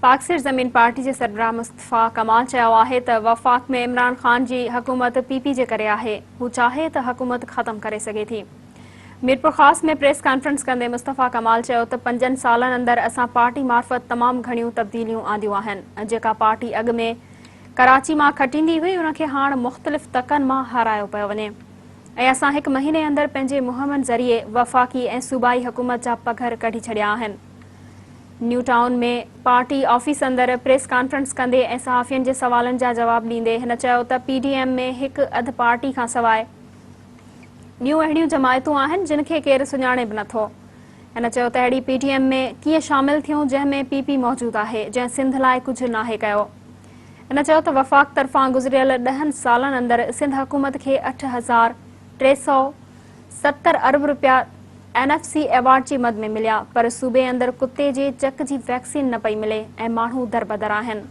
پاڪ سر زمين پارٽي جي سربراهه مصطفيٰ ڪمال چيو آهي ته وفاق ۾ عمران خان جي حڪومت پي پي جي ڪري آهي، هو چاهي ته حڪومت ختم ڪري سگهي ٿي. ميرپورخاص ۾ پريس ڪانفرنس ڪندي مصطفيٰ ڪمال چيو ته پنجن سالن اندر اسان پارٽي معرفت تمام گهڻيون تبديليون آنديون آهن، جيڪا پارٽي اڳ ۾ ڪراچي مان کٽيندي هئي ان کي هاڻ مختلف تڪن مان هارايو پيو وڃي ۽ اسان هڪ مهيني اندر پنهنجي مهمن ذريعي وفاقي ۽ صوبائي حڪومت جا پگهر ڪڍي ڇڏيا آهن. نيو ٽائون ۾ پارٽي آفيس اندر پريس ڪانفرنس ڪندي ۽ صحافين جي سوالن جا جواب ڏيندي هن چيو ته پي ڊي ايم ۾ هڪ اڌ پارٽي کانسواء ٻيون اهڙيون جماعتون آهن جن کي ڪير سڃاڻي به نٿو. هن چيو ته اهڙي پي ڊي ايم ۾ ڪيئن شامل ٿيون جنهن ۾ پي پي موجود آهي جنهن سنڌ لاء ڪجهه ناهي ڪيو. هن چيو ته وفاق طرفان گذريل ڏهن سالن اندر سنڌ حڪومت کي 8370 ارب رپيا اين ايف سي ايوارڊ جي مد ۾ مليا پر صوبي اندر ڪتي جي چڪ جي ويڪسين نه پئي ملي ۽ ماڻهو دربدر آهن.